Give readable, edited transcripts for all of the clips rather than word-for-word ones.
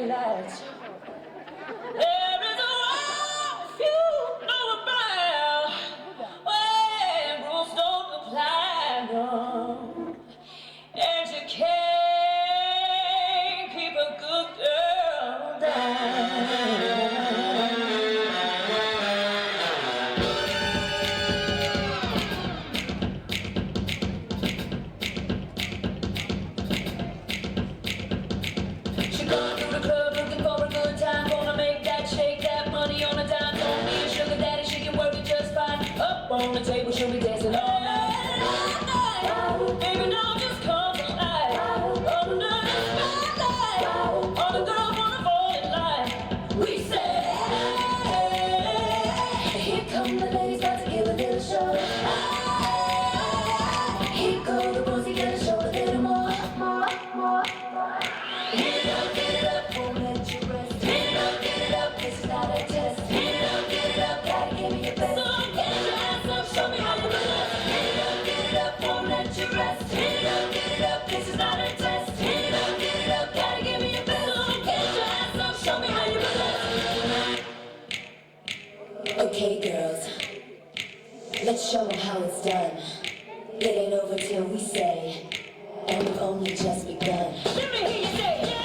daylight. There is a world few know about where rules don't apply, no. And you can't keep a good girl down. She going through the club looking for a good time. Gonna make that shake that money on a dime. Don't be a sugar daddy, she can work it just fine. Up on the table, she'll be dancing all night. Baby, now just come alive. Under the spotlight, all the girls wanna fall in line. We say, here come the ladies, about to give a little show. Here go the boys, you gotta show a little more, more, more. Hit it up, get it up, won't let you rest. Hit it up, get it up, this is not a test. Hit it up, get it up, gotta give me your best. So get your ass up, show me how you burlesque. Hit it up, get it up, won't let you rest. Hit it up, get it up, this is not a test. Hit it up, get it up, gotta give me your best. So get your ass up, show me how you burlesque. Okay, girls, let's show 'em how it's done. It ain't over till we say, and we've only just begun. Let me hear you say, yeah.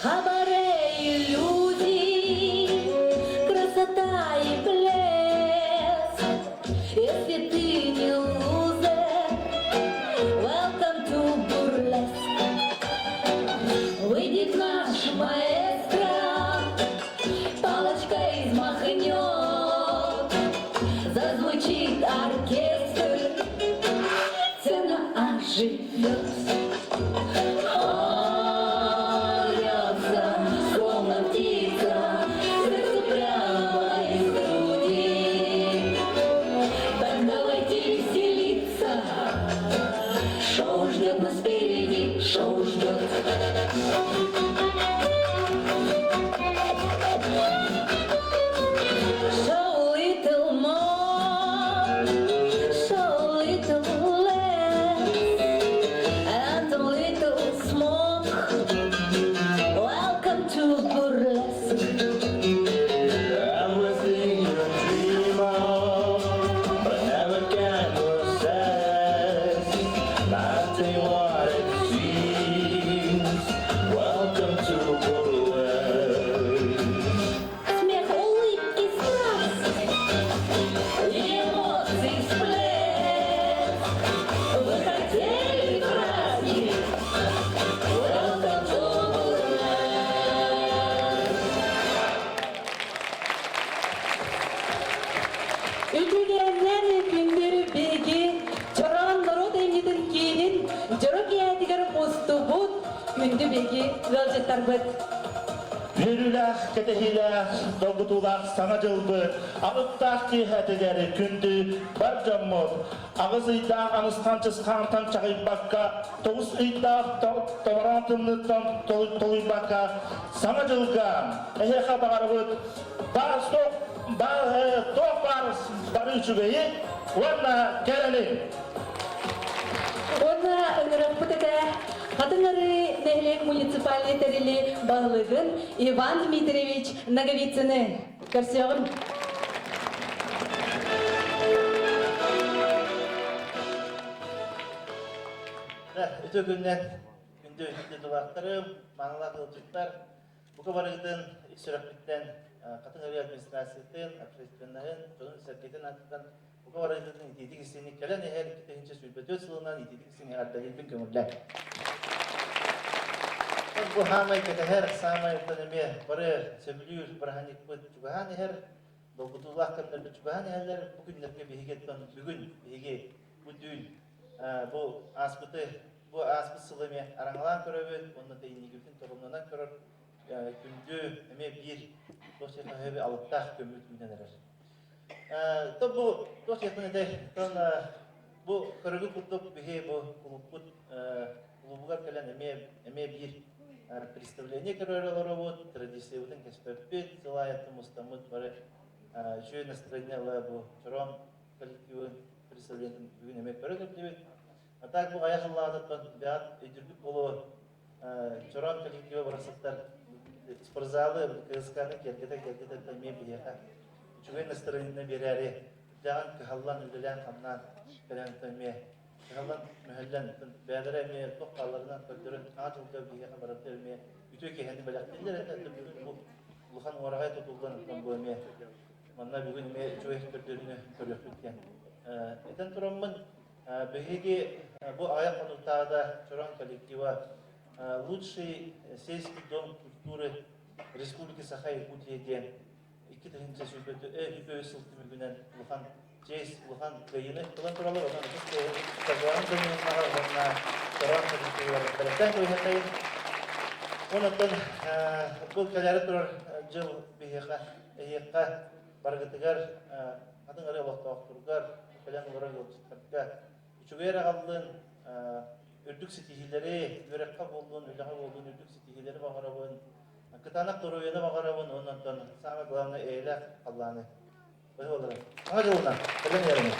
Кабаре иллюзий, красота и блеск. Если ты не лузер, welcome to burlesque. Выйдет наш маэстро, палочкой взмахнет, зазвучит оркестр, сцена оживет. Он рвется, словно птица, сердце прямо из груди. Так давайте веселиться, шоу ждет нас впереди, шоу ждет. Show a little more, show a little less, and a little smoke. Welcome to burlesque. Everything you dream of, but never can possess. Nothing what it seems. Welcome to burlesque. Смех, улыбки, страсть, эмоций всплеск. Вы хотели праздник? Welcome to burlesque. Үтүгэннэн күндү биһиги Чороон норуот айымньытын киинин дьоро киэһэтигэр мустубут күндү биһиги ыалдьыттарбыт. Үөрүүлээх, кэтэһиилээх, долгутуулаах Саҥа дьылбыт алыптаах киэһэтигэр күндү бар дьоммут 8 ыйдаах анысхан чысхаантан чаҕыйбакка, 9 ыйдаах томороон тымныыттан толуйбакка Саҥа дьылга эһиэхэ баҕарабыт баар суох баар туох баар бары үчүгэйи уонна кэрэни. Уонна ыҥырыахпыт этэ Хатыҥ Арыы нэһилиэк муниципальнай тэрили баһылыгын Иван Дмитриевич Ноговицыны көрсүөҕүм. Үтүө күннэн күндү дойдулаахтарым, маанылаах ыалдьыттар, бука барыгытын ис сүрэхпиттэн Хатыҥ Арыы администрациятын, общественноһын, дьонун-сэргэтин аатыттан бука барыгытын итиитик истиҥник кэлэн иһэр 2024 сылынан итиитик истиҥ эҕэрдэлиирбин көҥүллээ. Бу саамай кэтэһэр, саамай оттон эмиэ бары сөбүлүүр бырааһынньыкпыт чугаһаан иһэр, долгутуулаах кэмнэрбит чугаһаан иһэллэр. Бу күннэргэ биһиги оттон бүгүн биһиги бу түүн бу ааспыты бу ааспыт сылы эмиэ араҥалаан көрөбүт уонна иннигибитин торумнанан көрөр күндү эмиэ биир туох диэххэ алыптаах көмүт үүнэн эрэр. То бу туох диэхпин этэй, бу көрүгү курдук биһи бу кулуппут клубугар кэлэн эмиэ эмиэ биир представление көрөр олоробут, традициябытын кэспэппит, сыл аайыттан мустаммыт бары үчүгэй настроение ыла бу чороон коллективын представлениетын бүгүн эмиэ көрө кэллибит. А так бу айах ыллаатыттан бэҕэт өйдүрбүт буолуо чороон коллектива барахсаттар спортзалы КСК-ны киэргэтэ-киэргэтэ эмиэ биһиэхэ үчүгэй настроение биэрээри даҕан кыһаллан үлэлээн-хамнаан кэлэн эмиэ кыһаллан мүһэллэн бэйэлэрэ эмиэ туох хаалларынан көрдөрөн аҕа дьылга биһиэхэ барыта эмиэ үтүө киэһэни бэлэхтииллэр этэ. Бүгүн бу улахан уораҕай тутуллан бу эмиэ манна бүгүн эмиэ үчүгэй көрдөрүүнү көрүөхпүт диэн этэн тураммын биһиги бу аҕыйах хонуктааҕыта Чороон коллектива лучший сельский дом культуры Республики Саха-Якутия диэн 2023 сыл түмүгүнэн улахан честь, улахан кыайыыны ылан тураллар. Онон ытык Саргылаан Дониловнаҕа уонна Чороон коллективыгар бэлэхтээн кэбиһэххэйин. Онон бу кэлээри турар дьыл биһиэхэ, эһиэхэ барыгытыгар атын ырыа олохтоохторугар, кэлэн олорор ыалдьыттарга үчүгэй эрэ аҕаллын, үрдүк ситиһиилэри, үөрэххэ буоллун, үлэҕэ буоллун үрдүк ситиһиилэри баҕарабын. Кытаанах доруобуйаны баҕарабын уонна онтон самое главное эйэлээх халлааны. Быһа Саҥа дьылынан, кэлэн иһэриҥ.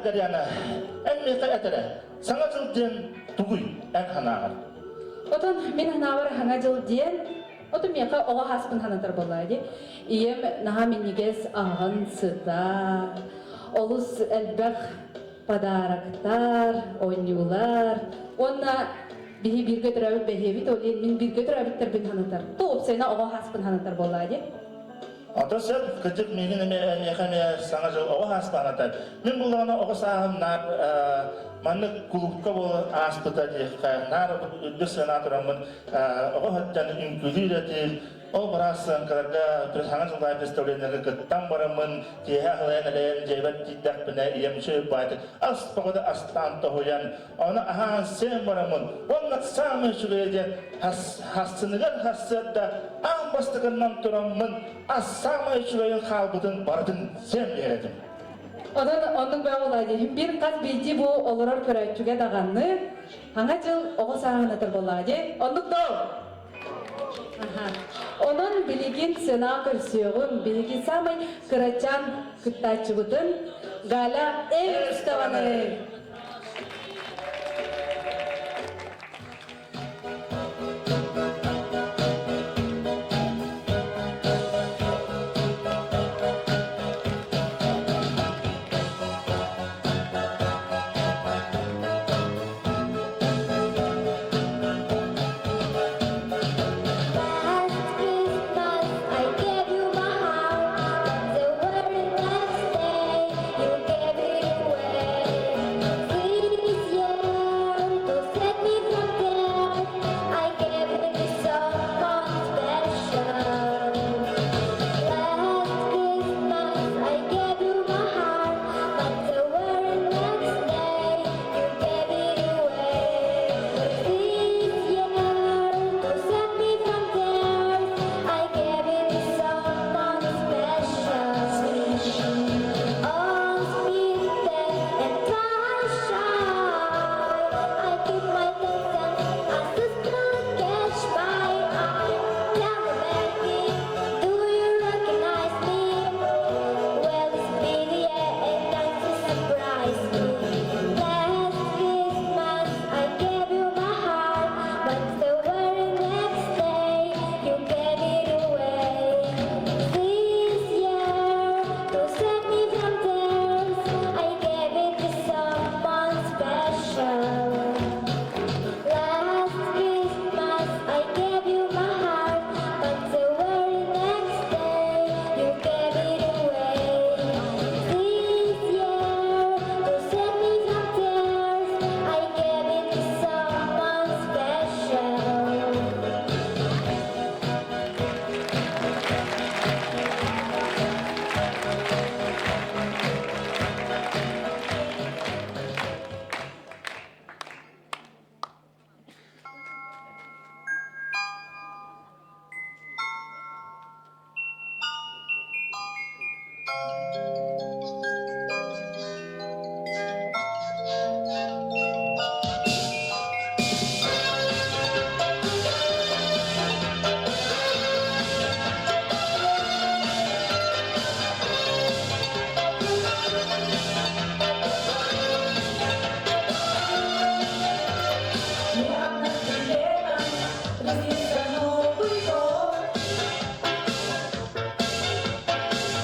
Дарьяна, эн миэхэ этэрэ, саҥа дьыл диэн тугуй эн санааҕар? Отон мин санаабар саҥа дьыл диэн, отон миэхэ оҕо сааспын санатар буоллаа дии. Ийэм наһаа минньигэс аһын сыта, олус элбэх подароктар, оонньуулар уонна биһи бииргэ төрөөбүт бэһиэбит, ол иһин мин бииргэ төрөөбүттэрбин санатар. Ту уопсайынан оҕо сааспын санатар буоллаа дии. Ото сөп, кырдьык миигин эмиэ миэхэ эмиэ саҥа дьыл оҕо сааспын атар. Мин буллаҕына оҕо сааһым наар маннык кулуупка буола ааспыта диэххэ, наар үрдүк сыана тураммын оҕо сылдьан үҥкүүлүүр этим, Ол быраас сыаҥкаларга саҥа дьыллаах представлениеларга кыттан бараммын, киэһэ аһылайан элэйэн дьиэбэр тиийдэхпинэ, ийэм үчүгэй баайдык ас бөҕөтө астаан тоһуйан, ону аһаан сиэн бараммын, уонна саамай үчүгэйэ диэн хассыныгар сарсыарда аан бастакыннан тураммын, ас саамай үчүгэйин хаалбытын барытын сиэн биэрэр этим. Онон оннук бөҕө дии. Бир хас биирдии бу олорор көрөөччүгэ даҕаны Саҥа дьыл оҕо сааһын атыр буоллаҕа дии. Оннук доо? Онон билигин сцена көрсүөҕүм. Биһиги самый кырачаан кыттааччыбытын Галя Эверстованы. Last Christmas I gave you my heart, but the very next day you gave it away.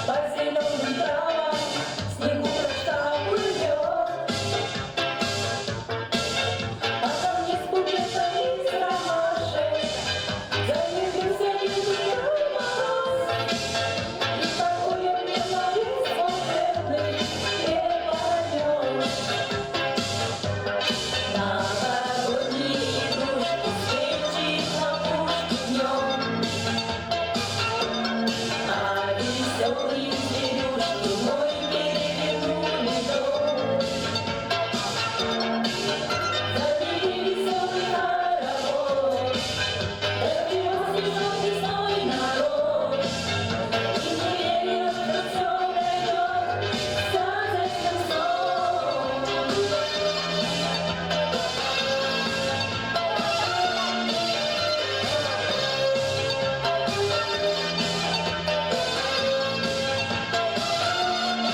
По зеленым травам Снегурочка плывет, А ко мне с букетом из ромашек Заявился дедушка Мороз. И покоя мне ларец волшебный не преподнес. Новогодние игрушки, свечи, хлопушки днем, А веселые зверюшки мой перевернули дом. Завели веселый хоровод, До чего смешон лесной народ. И не верил, что все пройдет сказочным сном.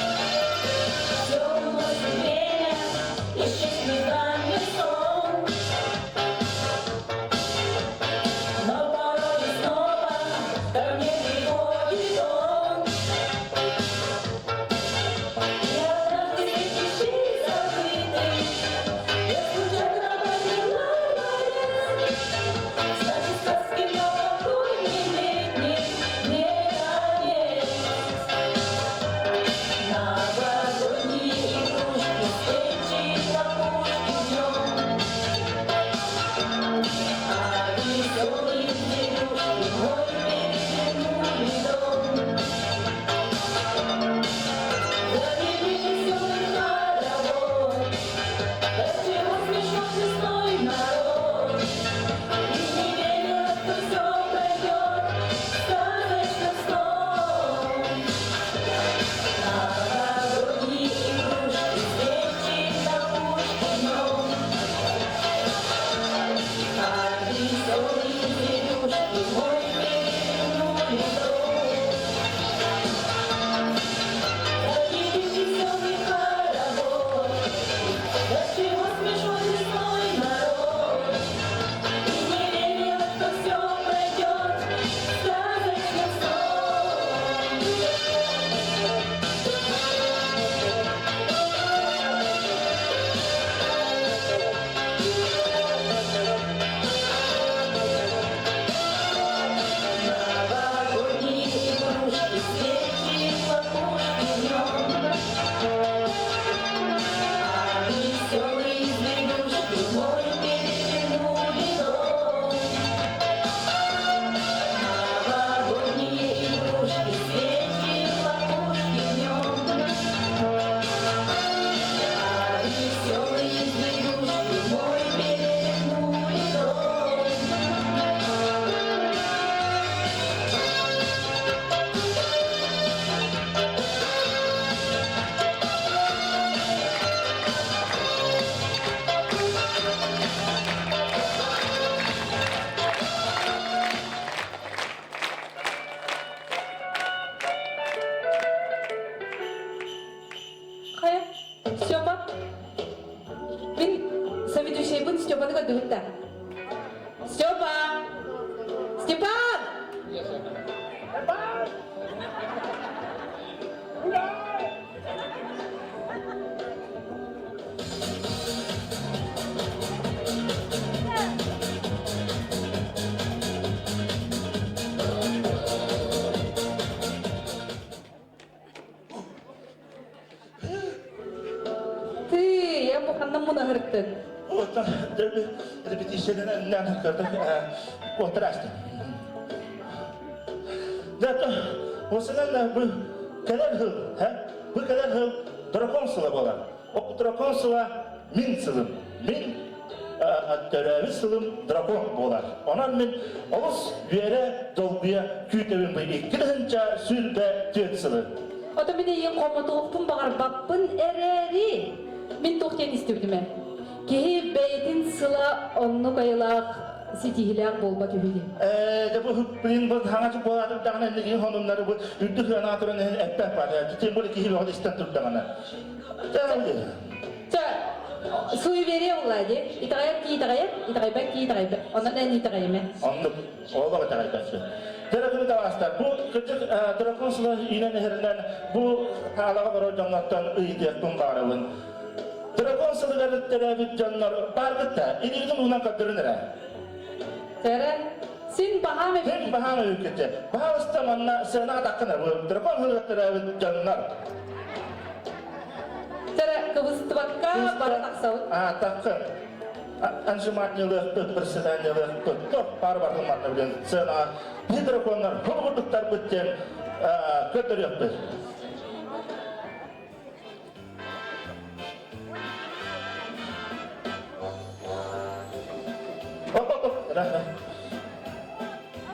Все уносит время, исчезнет нами сон. Но порой снова ко мне приходит он. И однажды среди забытый я случайно подняла ларец. Значит, сказки новогодний летний не конец. Новогодние игрушки, свечи, хлопушки днем, А веселые зверюшки мой перевернули дом. Завели веселый хоровод, до чего смешон лесной народ. И не верила, что все пройдет сказочным сном. Новогодние игрушки, свечи, хлопушки днем, А веселые зверюшки мой перевернули дом. Завели веселый хоровод, до чего смешон лесной народ. И не верила, что все пройдет сказочным сном. Новогодние игрушки, свечи, хлопушки днем, А веселые зверюшки мой перевернули дом. Новогодние игрушки, свечи, хлопушки днем, А веселые зверюшки мой перевернули дом. Хайа, Степа? Мин заведующийбын Степаны көрдүгүт да. Степа! Степан! Ты, я бу ханна мунаһырыттын? Оттон репетициянан көрдөх куотараастым. Дата осынан бу кэлэр сыл, бу кэлэр сыл дракон сыла буолар. Ол дракон сыла мин сылым. Мин төрөөбүт сылым дракон буолар. Онон мин олус үөрэ долгуйа күүтэбин бу 2024 сылы. Ото мин эйиин хомотуохпун баҕарбаппын эрээри, мин туох диэн истибитим ээ. Киһи бэйэтин сыла оннук айылаах ситиһилээх буолбат үһү диэн. Ээ, бу блин бу хаҥачы буолаатым даҕаны инники хонуннары бу үрдүк сыанаҕа туран иһин эппэт баар. Тем более киһи бөҕө истэн турдаҕына. Чэ, суеверие буолла дии. Итэҕэйэр кии итэҕэйэр, итэҕэйбэт кии итэҕэйбэт. Онон эн итэҕэйимэ. Оннук, олох итэҕэйбэппин. Дөрөкүнү табаастар, бу кырдьык дракон сыла иинэн иһэринэн бу хаалаҕа олорор дьоннортон ыйытыахпын баҕарабын. Дракон сылыгар төрөөбүт дьоннор бааргыт да, илиигитин уунан көрдөрүн эрэ. Тэрэ, син баһаам эбит. Син баһаам эбиккит. Баһаалыста манна сыанаҕа таххын бу дракон сылыгар төрөөбүт дьоннор. Тэрэ, кыбыстыбакка бары тахсабыт. А, таххын. Анжиматнилыахпыт, председаниялыахпыт, топ пар бартын манна билен сценаҕа биһи драконнар хобурдуктарбыт диэн көрдөрүөхпүт.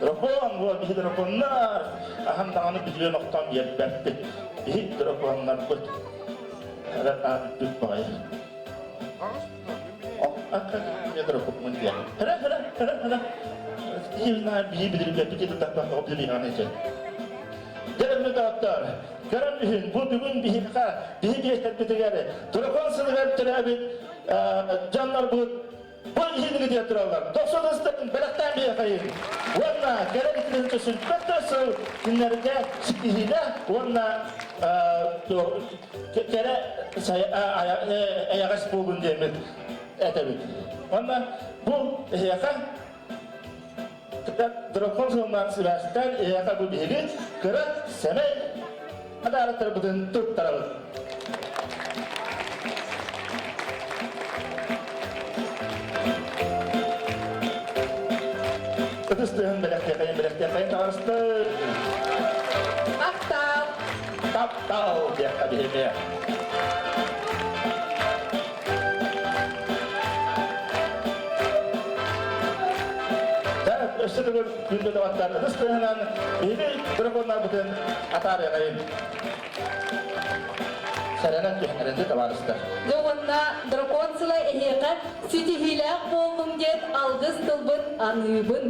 Дракон, вот биһи драконнар, аһан даҕаны билиэн охтон биэрбэппит. Биһи драконнарбыт. Эрэ бүт баҕайы. Дракон диэн. Хара, хара, хара, хара. Киһи биһи билирбэппит итаттаппан тоҕо билиһан этэ. Дьэ, көрөн үһүн, бу бүгүн биһиэхэ, биһи биэстэрбитигэр дракон сылыгар төрөөбүт дьоннорбут бу иһин диэн тураллар. Тохсон ыстатын бэлэхтээн биһиэхэйин. Уонна кэлэр итилин сүлбэт сыл күннэргэ ситиһиилээх уонна кэрэ эйэҕэс буолун диэммит этэбит. Уонна бу эһиэхэ Дракон сылынан сибээстээн эһиэхэ бу биһиги кыра сэмэй подароктарбытын туттарабыт. Ытыс тыаһын бэлэхтиэхэйин бэлэхтиэхэйин таҕарыстыр. Махтал! Таптал диэххэ биһиги. Өссө төгүл күндү доҕоттор, ытыс тыаһынан биһиги драконнарбытын атаарыаҕайын. Сэрэнэн түһэрэнди табаарыстар. Дьэ уонна дракон сыла эһиэхэ ситиһиилээх буоллун диэн алгыс тылбын аныыбын.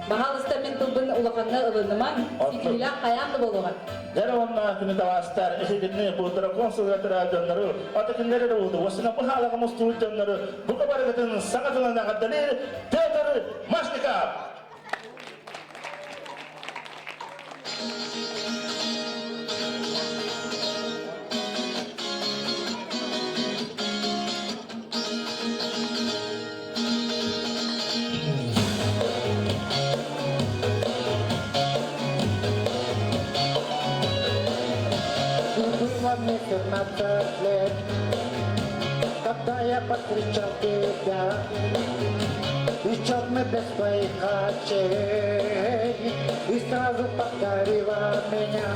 Баһаалыста мин тылбын улаханна ылынымаҥ, ситиһиилээх хайаан да буолуоҕа. Дьэ уонна күнү табаастар, эһигини бу дракон сылга төрөөбүт дьоннору, аты кинилэри да буолду, уосына бу хаалаҕа мустубут дьоннору, бука барыгытын саҥа тылынан эҕэрдэлиир Петр Машников! Было мне 17 лет, когда я повстречал тебя, И черный без твоих очей, И сразу покорила меня.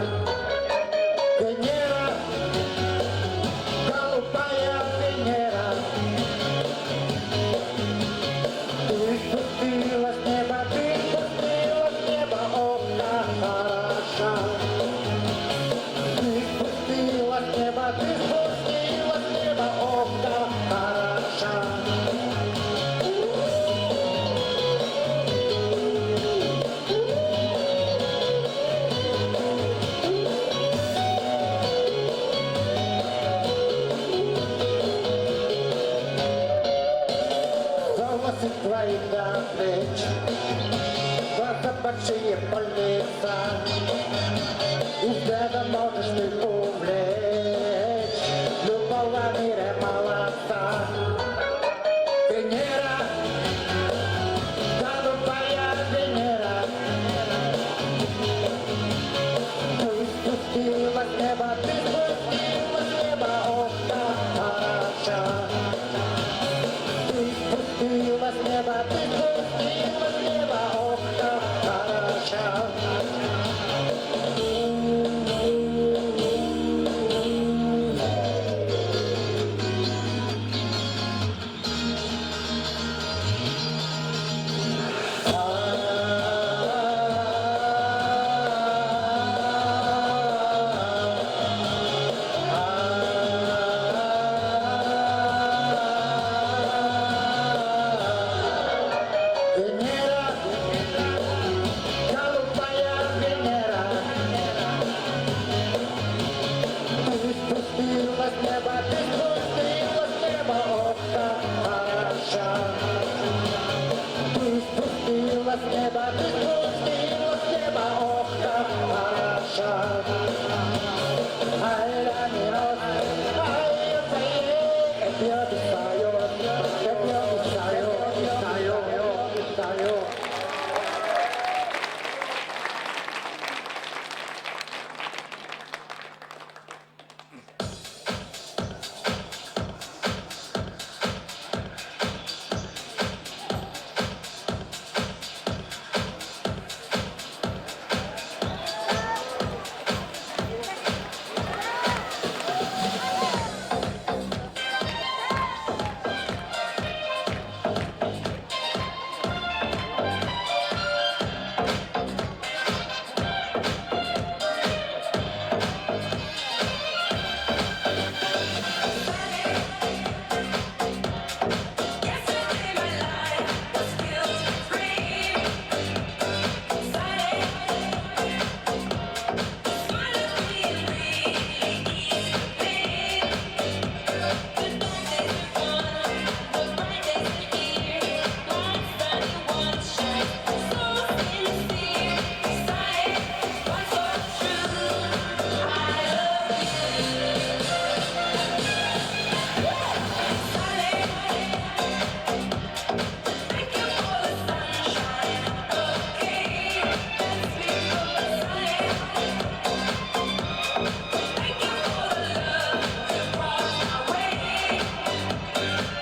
Венера, голубая Венера, Ты спустила с неба, ты спустила с неба, о, как хороша. Ты спустила с неба, ты спустила с неба, о, как хороша. Волосы твои до плеч, глаза большие полица, И взглядом можешь ты увлечь любого в мире молодца. Венера, голубая Венера, ты спустила с неба, ты спустила с неба, о, как хороша. Ты спустила с неба, ты спустила с неба, о, как хороша. ты спустила с неба, ох, как хороша. Yesterday my life was filled with dreams. Smile at me and really ease the pain. The dark days are gone, the bright days are here. My sunny one shines so sincere. Sight, what's so true? I love you. Sunny. Thank you for the sunshine. Okay, let's be sunny. Thank you for the love you brought my way.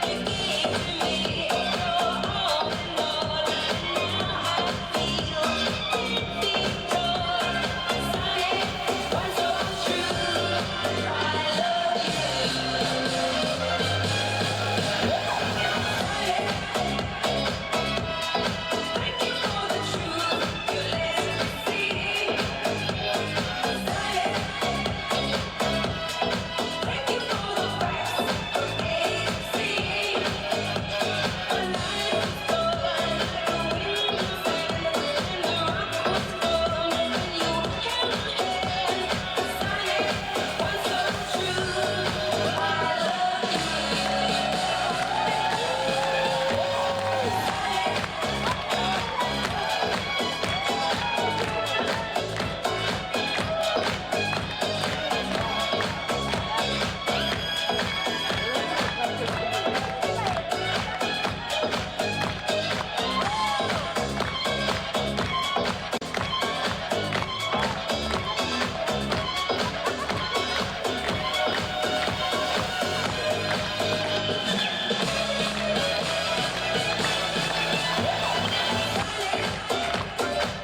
You gave to me your all in all, and now I feel empty joy. Sunny, why so true? I love you. Thank you for the truth you let me see. Thank you for the facts from A to Z. My life was gone like a wind and the rock was formed when you held my hand. Sunny, why so true? I love you.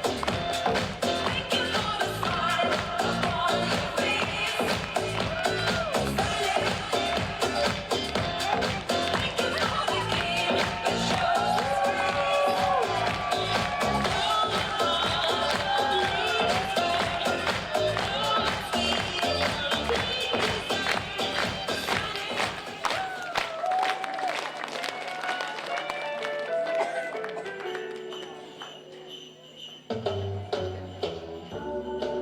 Thank you for the smile upon your face. Thank you for the game that shows its grace.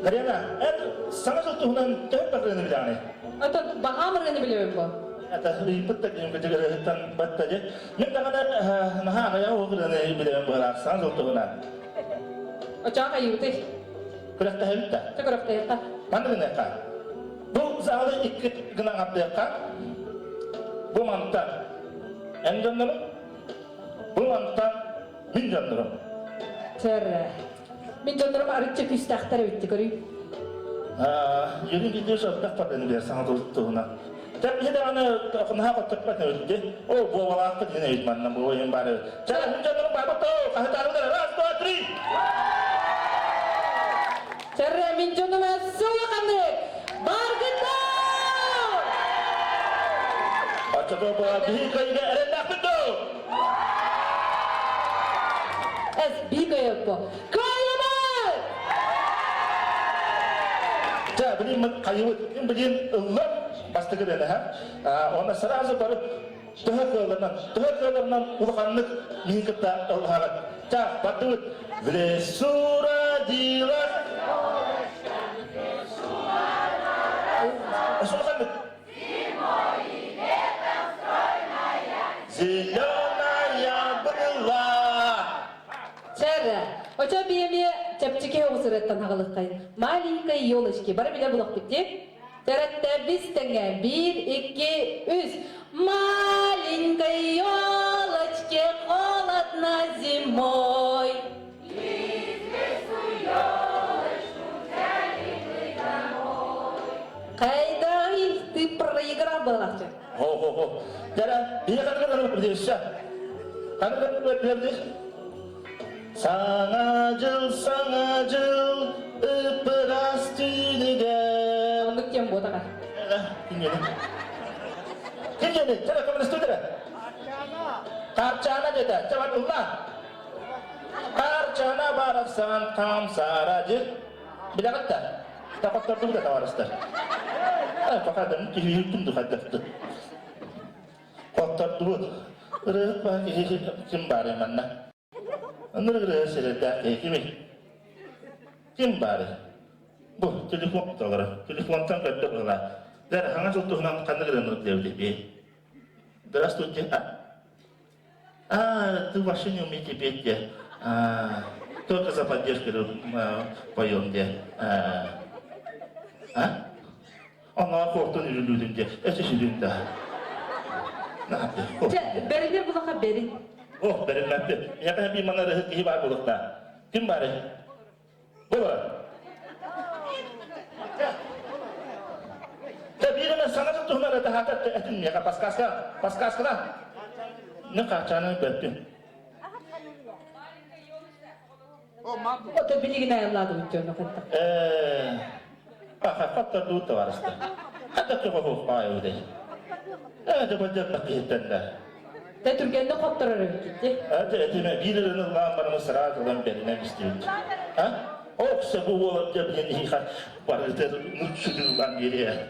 Марьяна, эн саҥа жыл туһунан төһө барыны билэҕиний? Оттон баҕам ырыаны билэбин бу. Это ыйыппыт да киһим кытыгырыһыттан батта дии. Мин даҕаны наһаа аҕыйах ырыаны билэбин быһалаах саҥа жыл туһунан. Очоох айыбытый. Күрэхтэһэбит да. Чэ күрэхтэһиэххэ. Маннык гыныахха. Бу заалы икки гына аҥардыахха. Бу мантан эн дьоннорум, бу мантан мин дьоннорум. Чэр. Мин дьоннорум арычча күүстээхтэр эбитти көрүй. Юрий Дмитриевич ардах бардын бер саҥа туһунан. Тэп даҕаны наһаа хотторбат эбитти. О, буолалаахпыт иһин эбит манна бу ойун баар эбит. Чэ, мин дьоннорум баабыт оо, хаһытаарылар раз, два, три! Чэрэ, мин дьонум суоханнык баргыта! Оччото биһи кыайыга эрэллээхпит доо! Эс биир кыайыппо. Кыайыбыт! Чэ, билин хайыбыт, мин билин ыллам бастакы дэнэһэ. Онно сразу барып төһө кыалларынан, төһө кыалларынан улаханнык миин кытта ыллаһаҕыт. Чэ, бардыбыт. В лесу родилась. Улаханнык. Зеленая была. Чэрэ. Очо биэмиэ чэпчэки оҕус ырыаттан хаҕылыккай. Маленькой елочки. Бары билэр булахпыт дии. Төрөттө бис тэҥэ. Биир, икки, үс. Маленькой елочке холодно зимой. Кайдай ты проиграл балахча. Хо-хо-хо. Дара, бие каны придешься. Каны придешься. Саҥа дьыл, саҥа дьыл, ып-ыраас түүнүгэр. Оннук тем буотаға. Ким geldi? Ким geldi? Чара, көмөлөстүдөрө. Карчана деді. Чабат улла. Карчана барахсан камсара жыр. Билэҕит да? Тақаттардым да табарыстар. Пақадым киһи духаддапты. Хоттардыбыт. Ырыһыт баа киһи ким баар манна? Ынырык ырыа сирэрдээх киһи кимий? Ким баарый? Бу телефон толору. Телефонтан көрдө быһыылаах. Дэр хаҥас жыл туһунан ханнык ырыаны диэбитий? Здравствуйте. А, ты вообще не умеете петь, где? А, только за поддержку поем, где? А? А? Ана кортун үрүлүүдүн де. Эче сүдүн да. Чэ, бэринер булаха бэрин. Ох, бэринмәппин. Миэхэ би манна ырыһыт киһи баар буолуохтаах. Ким баарый? Була. Та биир эмэ саҥа дьыл туһунан этэ этин миэхэ подсказка, подсказкала. Не хаачааны бэрпин. Ото билигин айыллаадыбыт дьону кытта. Э, паха дуут товарищта. Хата кого паайуды. Э, дебадер киһиттэннэ. Тэ түргэнник хопторор эбиккит. Аты этиме биир ырыны ылаан барымы сыраат ылан бэринэн истибит. А? Окса бу уола дебин иха барытыр нуччудулан бириэ.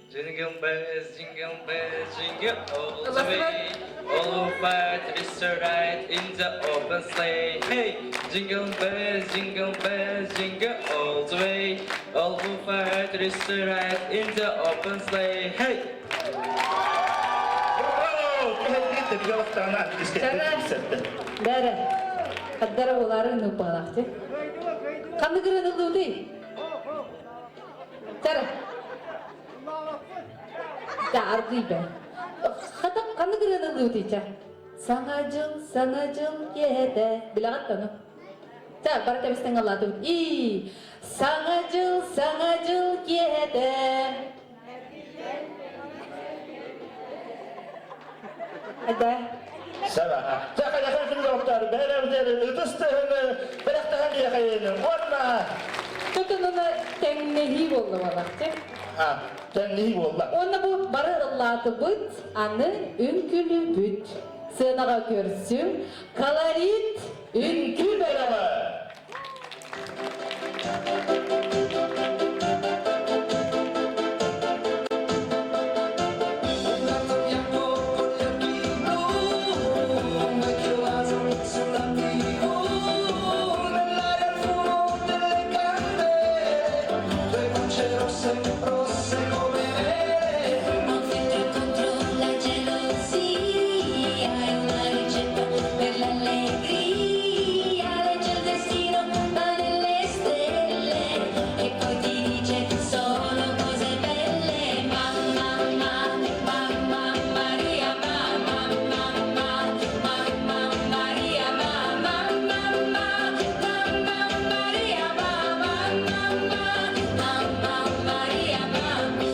Jingle bells, jingle bells, jingle all the way. All over the ride in the open sleigh. Hey, jingle bells, jingle bells, jingle all the way. All over the ride in the open sleigh. Hey! Браво! Кэһэлгит бигалахтаана Чара. Бәрі. Хаддара олары нупалахты. Қанды кырын ылды? Чара. Да аргый бе. Хата қанды кырын ылды ча? Саҥа дьыл, саҥа дьыл киэһэтэ. Билэҕит тону. Та, бары тэбистен алладым. И, саҥа дьыл, саҥа дьыл киэһэтэ. Да. Саба. Жака жака күн доктор бәрәбдер ытыстыһыны бэрәхтэһэн диэхэйин. Уонна Тутунуна тэҥнэһии буолла балахчы. А, тэннии буолла. Онна бу бары ыллаатыбыт, аны үҥкүлүүбүт. Сыанаҕа көрсүм, колорит үҥкүү бөлөҕө. Un bianco con gli occhi blu, un vecchio vaso sulla tv, nell'aria il fumo delle candele, due guance rosse, rosse come mele. Un filtro contro la gelosia è una ricetta per l'allegria. Legge il destino, va nelle stelle e poi ti dice solo cose belle. Mamma, mamma, mamma Maria, mamma, mamma, mamma Maria, mamma, mamma, mamma Maria, mamma, mamma, mamma Maria, mamma.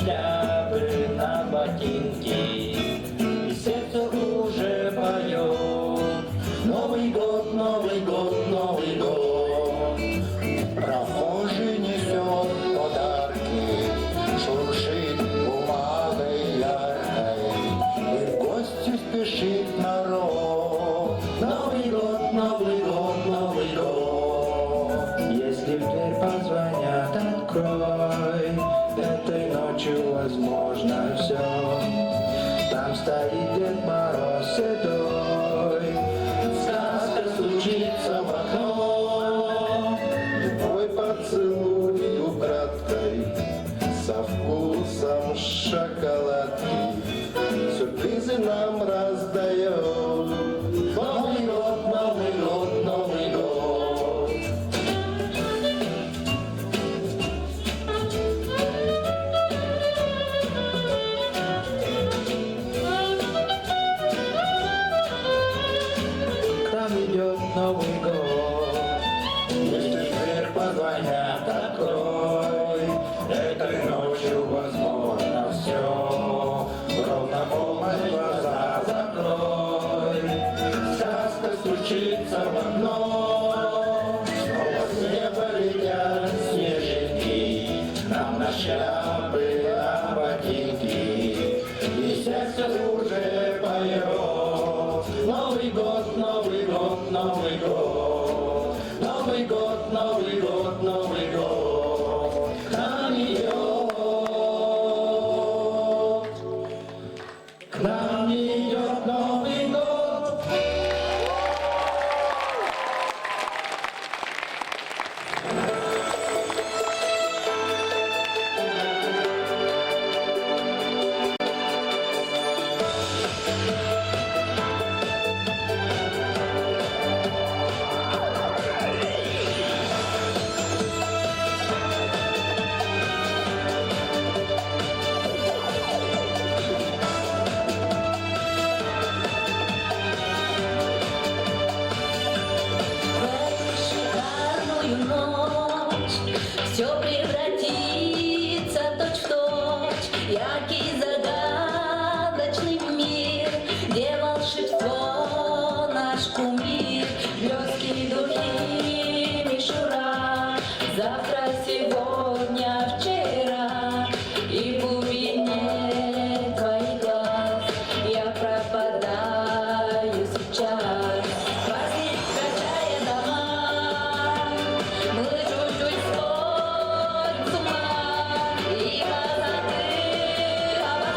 шляпы, на ботинки, И сердце уже поет. Новый год, Новый год, Новый год. Прохожий несет подарки, Шуршит бумагой яркой, И в гости спешит народ. Новый год, Новый год, Новый год. Если в дверь позвонят, открой. Этой ночью возможно все. Там стоит Дед Мороз седой. Сказка стучится в окно. Твой поцелуй украдкой со вкусом шоколадки Сюрпризы нам раздает. Новый год, Новый год, Новый год. К нам идет Новый год. Если в дверь позвонят, открой. Этой ночью возможно все. Ровно полночь глаза закрой. Сказка стучится в окно. Снова с неба летят снежинки. Нам на шляпы, на ботинки. И сердце уже поет. Новый год, Новый год, Новый год. Новый год, Новый год, Новый год. К нам идет. К нам идет Новый год. В эту шикарную ночь все превратится точь-в-точь. Яркий загадочный мир, где волшебство наш кумир. Блестки, духи, мишура, завтра, сегодня, вчера. И в глубине твоих глаз я пропадаю сейчас. Праздник качая дома, мы чуть-чуть сходим с ума и позабыв обо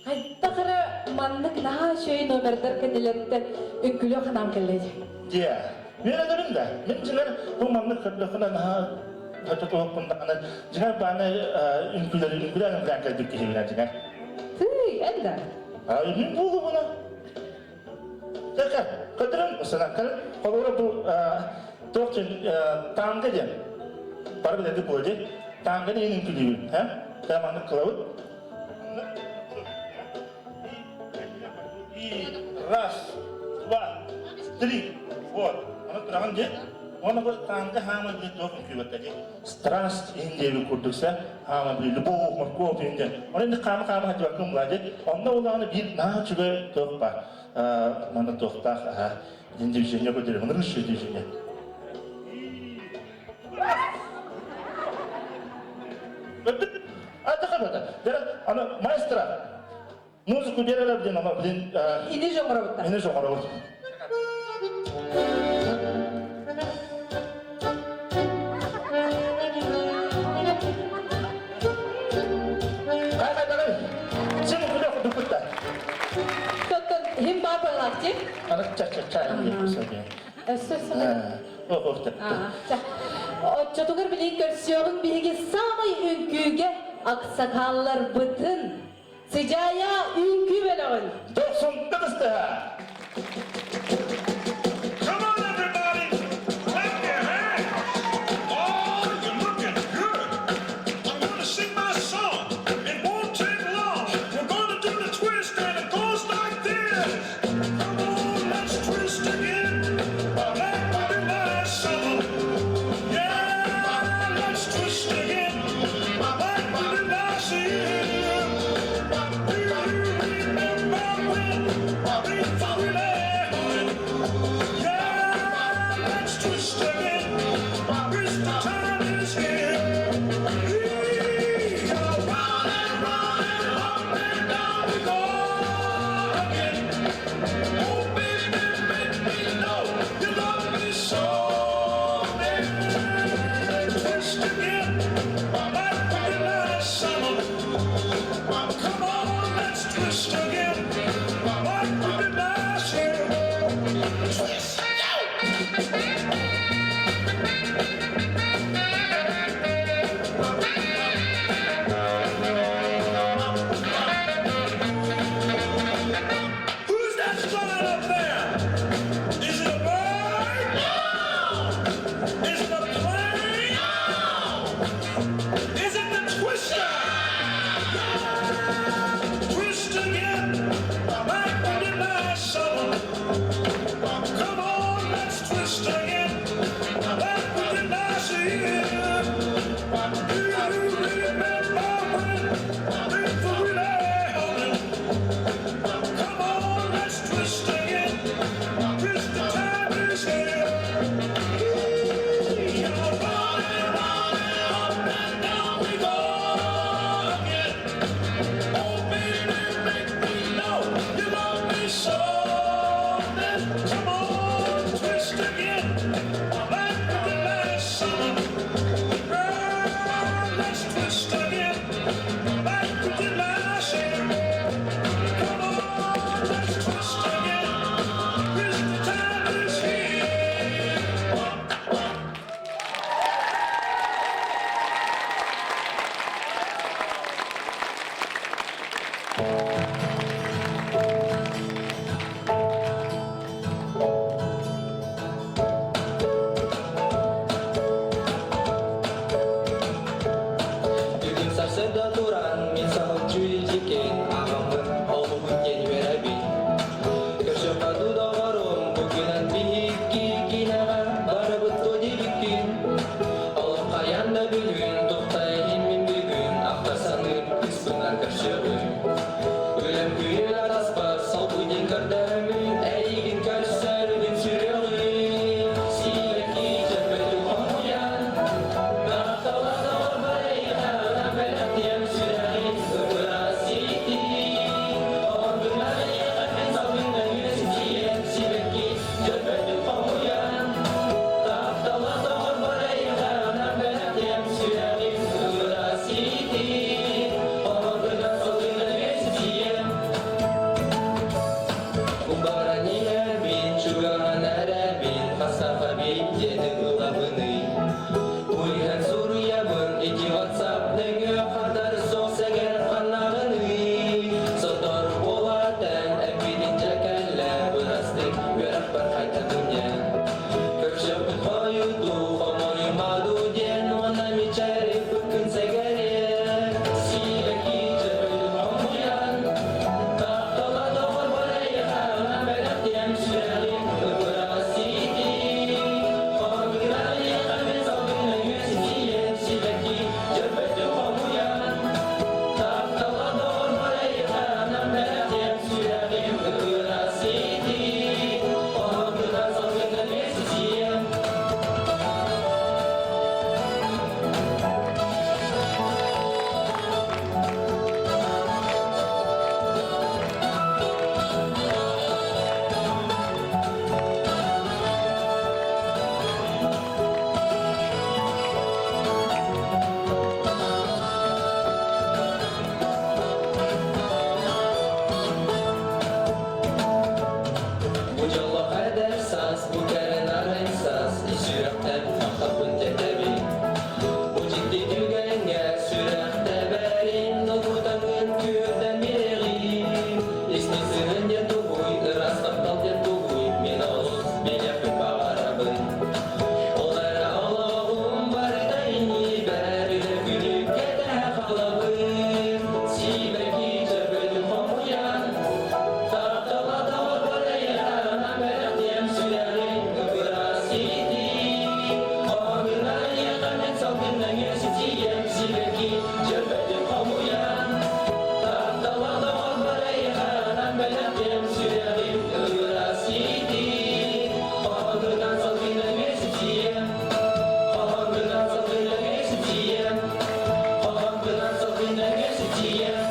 Хайдах эрэ маннык наһаа үчүгэй номердар кэннилэриттэн үҥкүлүөх санаам кэллэ дии. Дьиэ. Мен эдэрим да. Мин дьиҥэр бу маннык көрдөххүнэ наһаа хототуохпун даҕаны дьиҥэр бааны үҥкүүлэри үҥкүүлээн үҥкүүлээн кэлбит киһибин дьиҥэр. Тыый, эн да. Мин буолубуна. Тэкэ, көтөрүм санаккар холобура бу туох диэн танго диэн бары билэргит буолуо дии. Танго диэн үҥкүүлүүбүн, һэ? Тэ маннык кылабыт. И раз, два, три. Вот. Аны тураҕын дии. Уонна бу танго хаама били туох үҥкүүбэттэ дии. Страсть иһин диэби курдук сэ хаама били любовь, морковь иһин диэн. Оны инде хаама хаама хадьыбаккын була дии. Онно улаҕаны биир наһаа үчүгэй туох баар. Манна туохтаах аха дин движение көтөрү. Маны движение. Аны маэстро музыку берер диэн ама блин Ини жоҥоробуттар. Ини жоҥоробут. Сен күлэ кудукутта. Тоттон хим баар буолааччы. Аны ча-ча-ча. Өссө Оччотугар билигин көрсүөҕүҥ биһиги саамай үҥкүүгэ аксакаалларбытын Сыдьаайа үҥкүү бөлөҕүн. Дохсун кытыстыһа! Come on, everybody! Clap your hands! Oh, you're looking good! I'm gonna sing my song. It won't take long. We're gonna do the twist, and it goes like this. Come on, let's twist again. Like we did last summer. Yeah, let's twist again. Like we did last year. Do you remember when we Бу дьоллоох эдэр саас, бу кэрэ нарай саас, ис сүрэхтэн махталбын тиэрдэбин. Бу дьикти түгэҥҥэ сүрэх тэбэрин, долгутаҥҥын күөрдэн биэриим. Истиҥ сыһыан диэн тугуй, ыраас таптал диэн тугуй, мин олус билиэхпин баҕарабын. Ол эрэ олоҕум барыта иннибэр, күнү кэтэһэ хаалабын. Сибэкки чөрбөтүн хомуйан, таптала доҕорбор эйиэхэ анаан бэлэхтиэм сүрэҕиҥ ыраас иитии. Хоһоҥҥунан эйиэхэ мин салгын нөҥүө ситиэм сибэкки чөрбөтүн хомуйан, таптала доҕорбор эйиэхэ анаан бэлэхтиэм сүрэҕиҥ ыраас иитии. Хоһоҥҥунан салгын нөҥүө ситиэм, хоһоҥҥунан салгын нөҥүө ситиэм, хоһоҥҥунан салгын нөҥүө ситиэм.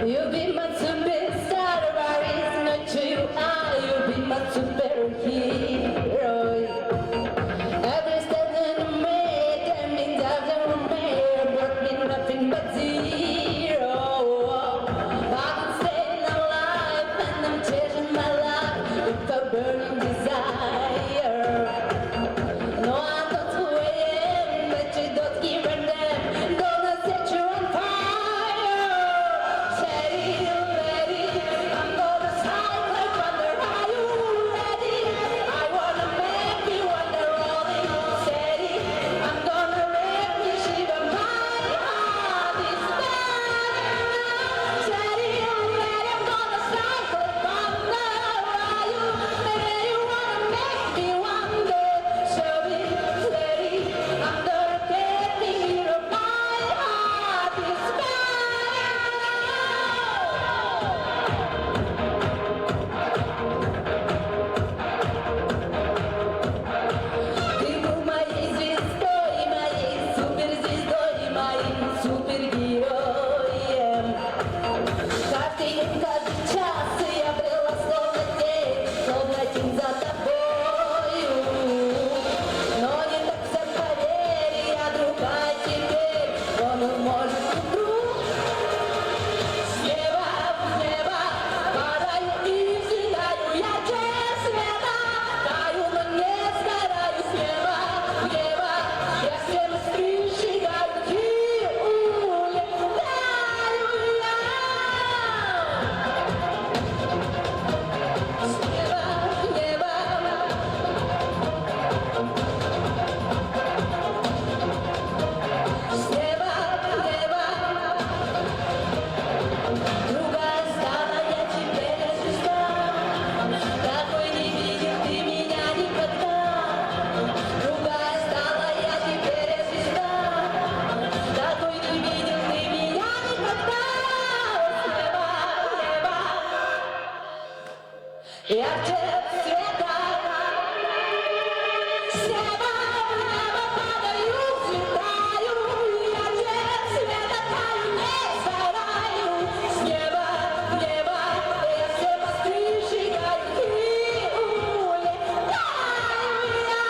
You'll be my superstar, is not you are. You'll be my superhero. Every step that I made, that means I've never made, brought me nothing but zero. But I'm staying alive and I'm chasing my life with a burning desire. No, I'm not who I am, but you don't give a damn. Gonna set you on fire. Steady, ready. I'm gonna strike like thunder. Are you ready? I wanna make you wonder, rolling steady. I'm gonna make you shiver. My heart is burning. Steady, ready. I'm gonna strike like thunder. Are you ready? You wanna make me wonder. Show me steady. I'm gonna get me here. My heart is burning. Ты был моей звездой, моей суперзвездой, моим супергероем. Каждый день, каждый час я брела словно тень, словно тень за тобою. Но не так все, поверь, я другая теперь, он может вдруг с неба в небо падаю и взлетаю, я света таю, но не сгораю с неба в небо. Я все мосты сжигаю и улетаю я. С неба в небо. С неба в небо. Другая стала я теперь звезда. Такой не видел ты меня никогда. Другая стала я теперь звезда. Такой не видел ты меня никогда. С неба в небо. Ярче света. С неба в небо падаю, взлетаю, ярче света таю, не сгораю. С неба в небо я все мосты сжигаю и улетаю я.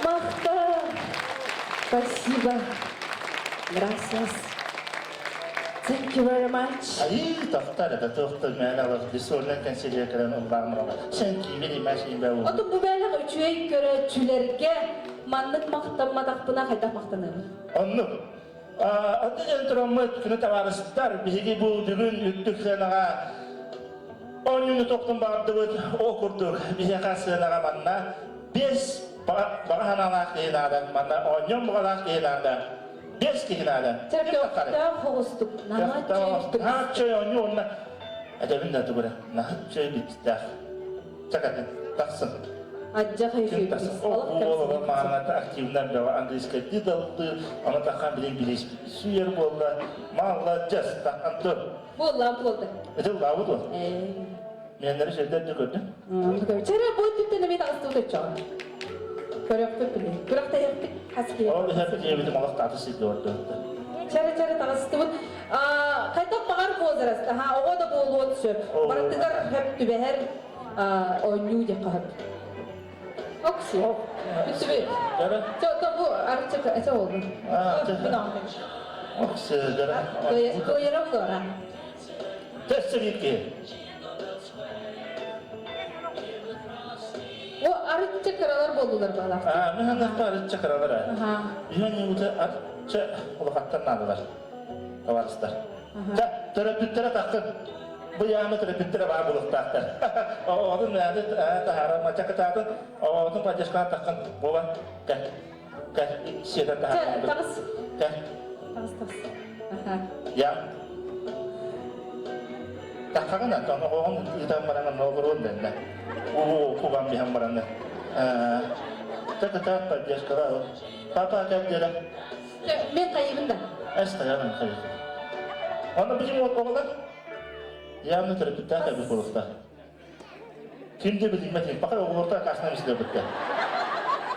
Махтал! Спасибо. Gracias. Thank you very much. Айыы тохтор это тохтор мээнэ олох дисуорнай кэнсиэргэ кэлэн ыллаамырала. Сен киибин имэш имбэ уу. Оту бу бэлэх үчүгэй көрөөччүлэргэ маннык махтамматахпына хайдах махтаныамый? Оннук. Онно диэн тураммыт күнү табаарыстар биһиги бу бүгүн үрдүк сыанаҕа оонньууну тохтун баҕардыбыт. Ол курдук биһиэхэ сыанаҕа манна биэс баҕа санаалаах киһи наада, манна оонньуон баҕалаах киһи наада. Биэс киһи наада. Көхтөөх хоҕустук, наһаа Наһаа чөй оонньуу уонна этэбин да тугура, наһаа чөй биттээх. Чакатын, тахсын. Аддьах Тахсын. Ол мааната активно бөҕө английскайдыы даллыы, аны тахан билин билис сүйэр буолла. Маладьас, тахан тур. Буолла, буолда. Это лавы дуо? Менлери сөйдер де көрдүм. Чere бу түттен эми тагыстыбыт өчөҕө. Көрөхпүт били. Күрэхтэһиэхпит хас киһи. Ол иһэр диэбитим олох тааты сиргэ ордуотта. Чары-чары таҕыстыбыт. Хайдах баҕар возраст, аха, оҕо да буолуон сөп. Барытыгар хөп түбэһэр оонньуу диэххэ сөп. Окси. Бүтүбүт. Чо, то бу арычча эчэ болду. Окси, дара. Кыайарам дора. Тэссибикки. Бу арычча кыралар буоллулар баалаах. Аа, мен ханнахпа арычча кыралар аа. Иһэн ньугута арча улахаттан наадалар. Табаарыстар. Ча, төрөппүттэрэ таххын. Бу яамы төрөппүттэрэ баар булуктаахтар. Оҕотун наады таһаарар мачакытаатын, оҕотун поддержкаҕа таххын. Буола, кэ. Кэ, сиэтэн таһаарар. Таҕыс. Кэ. Таҕыс, таҕыс. Я. Таххаҕына, тону оҕоҕун ыытан баран олоруон дэннэ. Уу, куган биһэн баран. Та-та-та, поддержкалаа. Папа кэл диэрэ. Мен хайыбын да. Эс хайабын хайыбын. Онно bizim оҕолор явно төрөппүттээх эбит буолуохтаах. Ким да билиммэт, пока оҕолорто акаасынан истэбиттэ.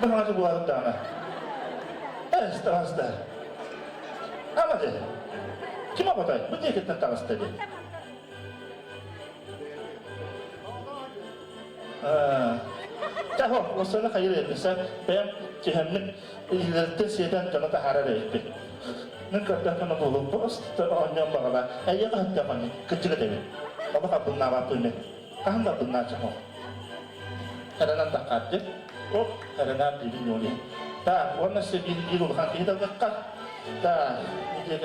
Бу хаҥачы буолаабыт даҕаны. Эс таҕыста. Ама де. Ким оҕотой? Бу диэкиттэн таҕыста дии. Чэ, осону хайыр эбисэ, бэйэм түһэммит илиилэриттэн сиэтэн дьону таһаарар эбиппин. Мин көрдөхпүнэ буолуо, просто оонньоон баҕала, эйиэхэ өттөөх оонньуу, кырдьык этэбин. Олох албыннаабаппын мин. Хаһан да албыннааччы суох. Эрэнэн таххаат Оп, эрэнээр диибин ньуоли. Та, уонна өссө биир биир улахан киһи талгахха. Та,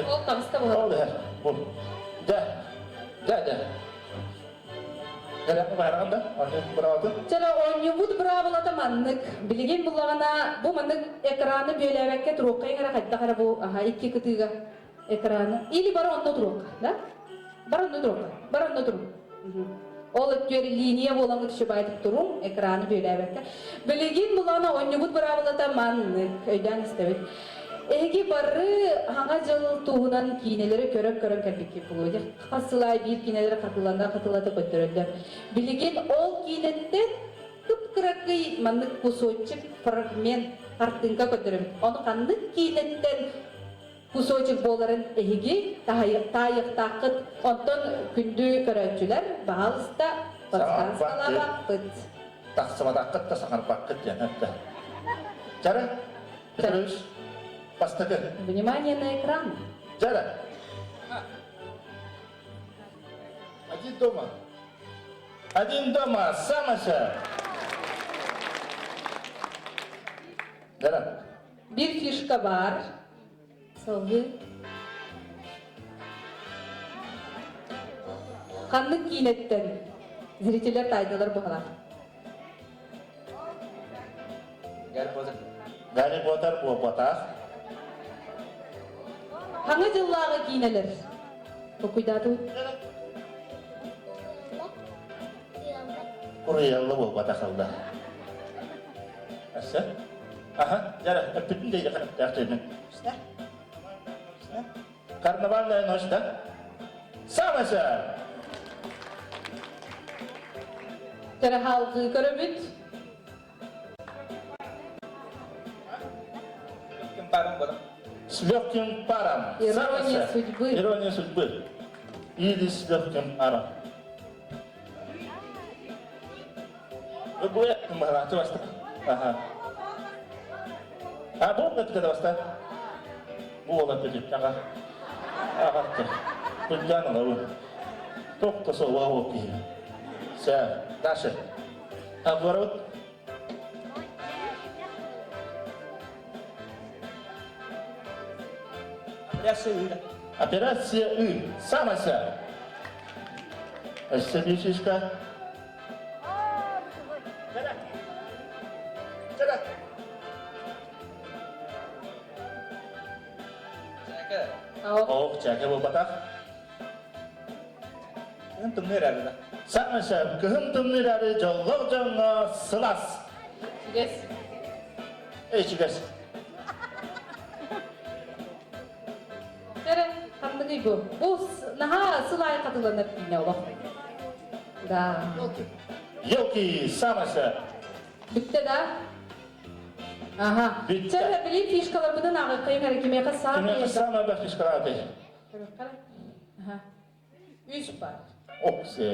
Ол таҕыста буолар. Ол иһэр. Бу. Дэ. Дэ, дэ. Чэ, оонньуубут быраабылата маннык. Билигин буллаҕына бу маннык экраны бүөлээбэккэ туруохха эрэ хайдах эрэ бу аха икки кытыыга экраны или бары онно туруохха, да? Бары онно туруохха. Бары онно туруҥ. Ол өттүгэр линия буолаҥҥыт үчүгэйдик туруҥ, экраны бүөлээбэккэ. Билигин буллаҕына оонньуубут быраабылата маннык. Өйдөөн истэбит. Эһиги бары Саҥа дьыл туһунан киинэлэри көрөн-көрөн кэлбиккит буолуо. Хас сыл аайы биир киинэлэри хатылана хатылата көрдөрөллөр. Билигин ол киинэттэн кып-кыракый маннык кусочек, фрагмент, хартыынка көрдөрөбүт. Ону ханнык киинэттэн кусочек буоларын эһиги таайыахтааххыт. Онтон күндү көрөөччүлэр, баһаалыста, подсказкалаабаппыт. Тахсыбатаххыт да саҥарбаккыт диэн эттэ. Чара, Петрович, бастакы. Внимание на экран. Чара. Один дома. Один дома, Самося. Дара. Бир фишка бар. Салгыы. Ханнык киинэттэн зрителлэр таайдылар быһалар. Гарри Поттер. Гарри Поттер буолбатах. Хаҥа дьыллааҕы киинэлэр. Толкуйдаатыбыт. Куруйалла буолбатах ылда. Аса? Аха, жара, эппитин дейде характаах деймин. Карнавальная ночь, да? Самося! Жара халгыы көрөбүт. С легким паром. Ирония судьбы. Ирония судьбы. Или с легким паром. Ага. А бу это баста. Бу ола петит. Ага. Ага. Күлдән алабы. Тоқтаса уа киһи. Сә, Даша. Оборот. Операция «Ы». Операция «Ы». Самося. Өссө биир фишка. Ох, чәкә буолбатах. Кыһын тымныы эрээри да. Саҥа кыһын тымныы эрээри дьоллоох дьоҥҥо сылаас. Чугас. Эй, чугас. Эрэ, ханныгый бу? Бу наһаа сыл аайы хатыланар киинэ олох. Да. Елки, самося. Бүттэ да? Аха. Бүттэ. Чэ, били фишкаларбытын ааҕыаххайыҥ эрэ кимиэхэ саамай Кимиэхэ саамай элбэх фишкалаатый? Көрүөххэ. Аха. Үс бар. Оксе.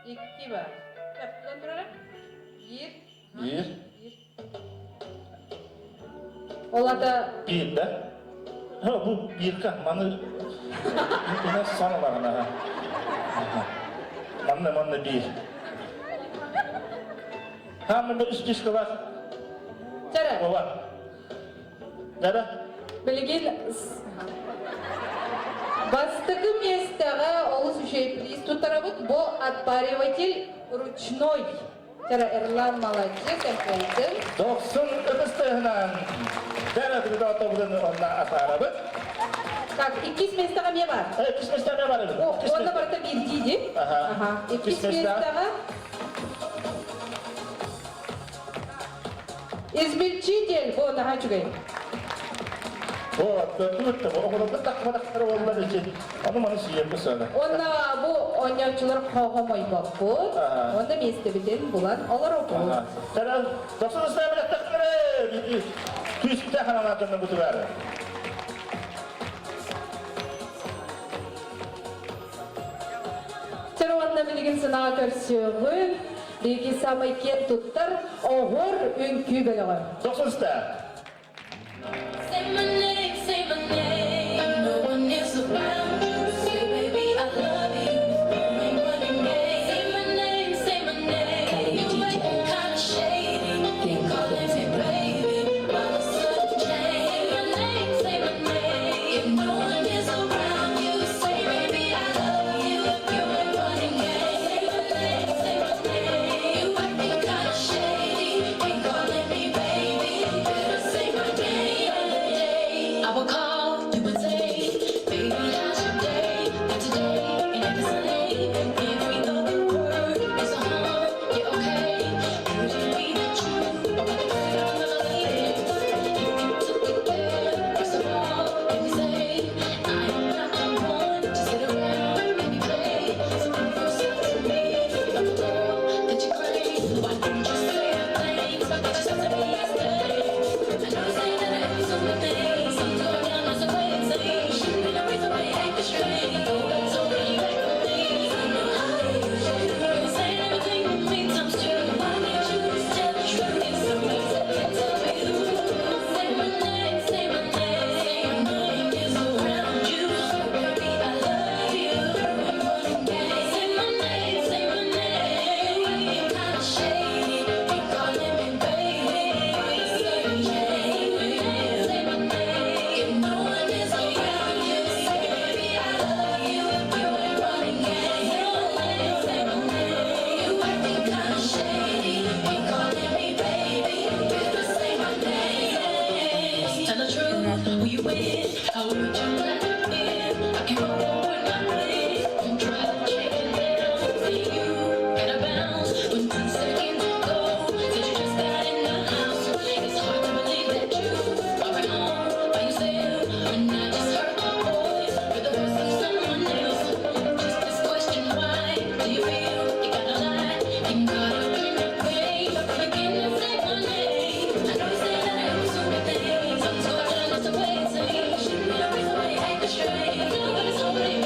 Икки бар. Тутан турара. Биир. Биир. Биир. Ол ата Биир да? Ха, бу бирка маны ина саналарына. Манна манна биир. Ха, манна үс фишкалаах. Чара. Ола. Дара. Билигин бастакы миэстэҕэ олус үчүгэй приз туттарабыт. Бу отпариватель ручной. Чара Эрлан молодец, эмпэйдин. Дохсун ытыстыһынан. Дара кыдатобутун онна атаарабыт. Так, иккис миэстэҕэ эмиэ бар. Иккис миэстэҕэ бар эбит. Онно барыта биирдии дии. Аха. Иккис миэстэҕэ Измельчитель, бу наһаа үчүгэй. Вот, тут оҕолорго тахматахтар буоллар ичи. Ону маны сиэппэ сана. Онно бу оонньооччулар хомойбоппут. Онно миэстэбитин булан олоробут. Тара, тохсун ыстаабылаттахтары күүстээх хананаатынна бутугар. Чэр уонна билигин сынаҕа көрсүөҕүн, биһиги саамай киэн туттар оҕор үҥкүү бөлөҕө. Тохсун ыстаа. Say my name, say my name. No one is around you. Say, baby, I love you. You ain't running game. Say my name, say my name. You acting kinda shady. You calling me baby. Why the sudden change? Say my name, say my name. If no one is around you, say, baby, I love you. You ain't running game. Say my name, say my name. You acting kinda shady. Ain't calling me baby. Better say my name. Day, I will call you and say, baby, how's your day? But today ain't the same. Every other word is a harm. Yeah, okay. Could it be that you are with the If you took it there, first of all, let me say, I am not the one to sit around and be played. So prove yourself to me. You're the girl that you claim. Why don't you say the things that you said to me yesterday? I know you say that I do so many things. I'm going down as a way it seems. Shouldn't be no reason why you act strange. Go back to where you act with me. I know how to use you. You saying everything with me times two. Why can't you just tell the truth? If somebody tell me who. Say my name, say my name. Say my name is around you. Baby, I love you. Say my name, say my name. You acting kinda shady. You calling me baby. Say my name, say my name. If no one is around you, say baby I love you. If you ain't running game, say my name, say my name. You acting kinda shady. You calling me baby. Better say my name. Tell the truth, who you with? How would you let me in? I can't afford my place. Try to change it down. See you gotta bounce. When 2 seconds ago, said you just got in the house. It's hard to believe that you are at home by yourself. When I just heard my voice, heard the voice of someone else. Just this question, why do you feel you gotta lie? Getting caught up in your game. Begin to say my name. I know you say that I do so many things. Something's going on, that's the way it seems. Shouldn't be no reason why you act strange. Nobody's home.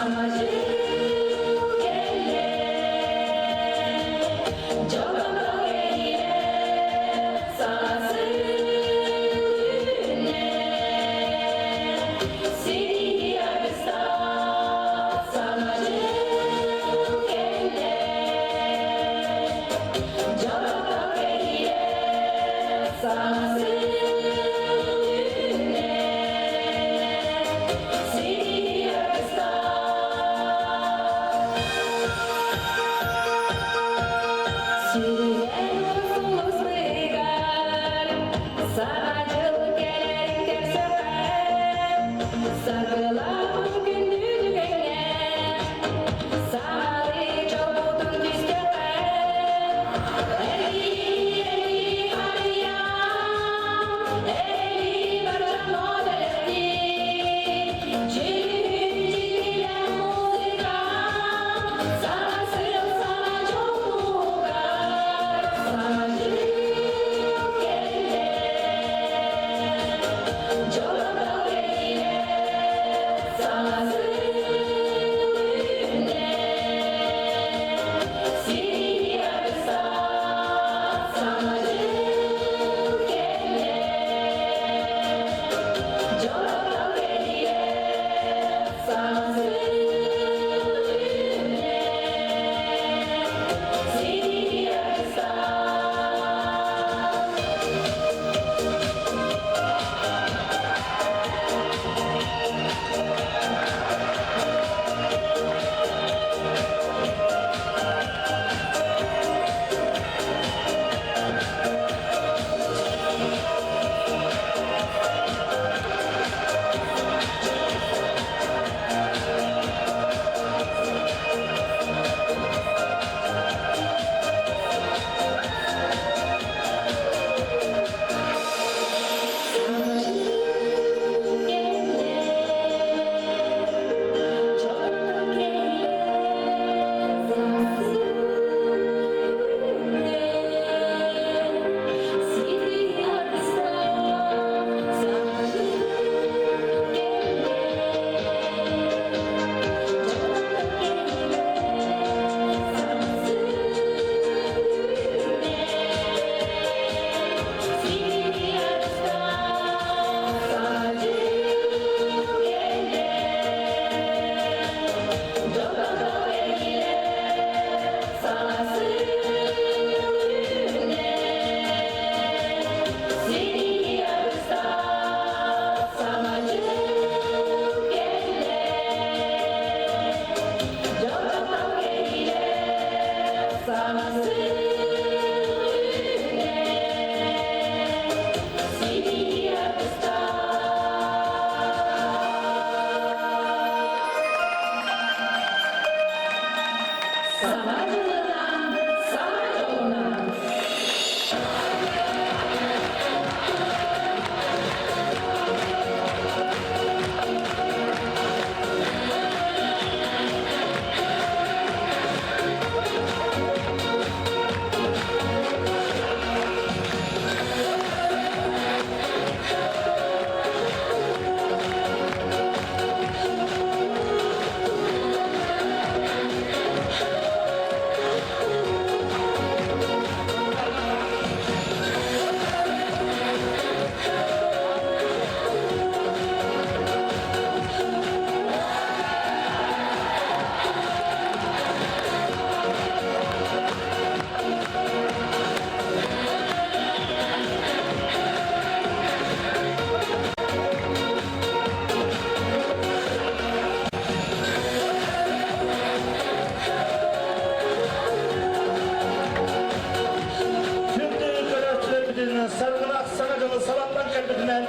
Саҥа дьыл кэллэ, дьоллоно кэлиэ, саҥа сыл үүннэ. Ситиһии аргыстаах саҥа дьыл кэллэ, дьоллоно кэлиэ, саҥа сыл үүннэ. Ситиһии аргыстаах. Сиринэн сулус быгар, Саҥа дьыл кэлэрин көрсөҕөр, Саргылаах күндү түгэҥҥэ, Саҥалыы дьолбутун түстэҕэр, Эргий, эргий, харыйам, Эрэлий баржан бэлэхтиир, Дьүрүһүн музыка, Саҥа сыл, саҥа дьол туһугар, Саҥа дьыл кэллэ, дьоллоно кэллэ, саҥа сыл үүннэ. Ситиһии аргыстаах саҥа дьыл кэллэ, дьоллоно кэллэ, саҥа сыл үүннэ. Ситиһии аргыстаах. Саҥа дьыл кэллэ, дьоллоно кэллэ, саҥа сыл үүннэ. Ситиһии аргыстаах саҥа дьыл кэллэ, дьоллоно кэллэ, саҥа сыл үүннэ. Ситиһии аргыстаах саҥа дьыл кэллэ, дьоллоно кэллэ, саҥа сыл үүннэ. Ситиһии аргыстаах саҥа дьыл кэллэ, дьоллоно кэллэ, саҥа сыл үүннэ. Ситиһии аргыстаах. Саҥа дьылынан, саҥа дьолунан! Күндү көрөөччүлэрбитин саргылаах саҥа дьылы саламнан кэлбитинэн